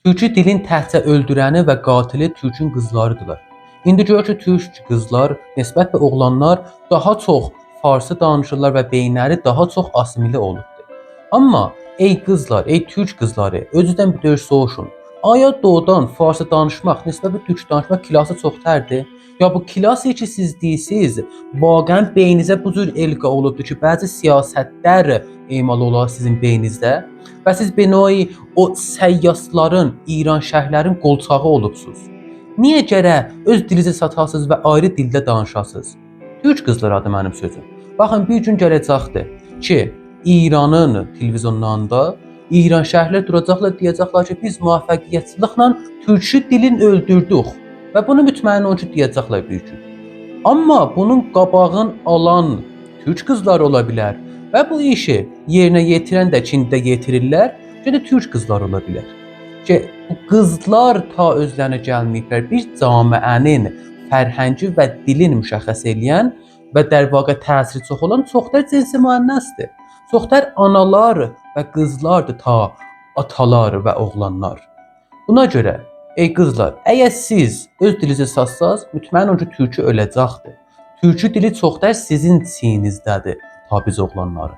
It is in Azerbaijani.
Türkü dilin təhcə öldürəni və qatili türkün qızlarıdırlar. İndi görür ki, türk qızlar nisbət və oğlanlar daha çox farsı danışırlar və beyinləri daha çox asimilə olubdur. Amma ey qızlar, ey türk qızları, özünüzdən bir döyüş soruşun. Aya doğudan farsı danışmaq nisbət və türk danışmaq kilası çox tərdir? Ya bu kilası ki siz deyirsiz, vaqəən beyninizə bu cür elqa olubdur ki, bəzi siyasətlər emal olar sizin beyninizdə və siz binoyi o səyyasların, İran şəhərlərin qolçağı olubsuz. Niyə gərək öz dilinizi satasınız və ayrı dildə danışasınız? Türk qızları adı mənim sözüm. Baxın, bir gün gələcəkdir ki, İranın televizyonlarında İran şəhərlər duracaqlar, deyəcəklər ki, biz müvəffəqiyyətçiliklə türkü dilin öldürdük və bunu mütməyin olun ki, deyəcəklər bir gün. Amma bunun qabağın alan türk qızları ola bilər və bu işi yerinə yetirən də Çində yetirirlər, ki də türk qızları ola bilər. Ki bu qızlar ta özlərinə gəlməyiblər. Bir camiənin fərhəngi və dilin müşəxəs eləyən və در vaqe təsiri çox olan çoxlar cinsi müənnəsdir. Çoxlar analar və qızlardır ta atalar və oğlanlar. Buna görə ey qızlar, əgər siz öz dilinizi satsaz, mütməyin olun ki, türkü öləcəkdir. Türkü dili çoxlar sizin çiyinizdədir, ta biz oğlanları.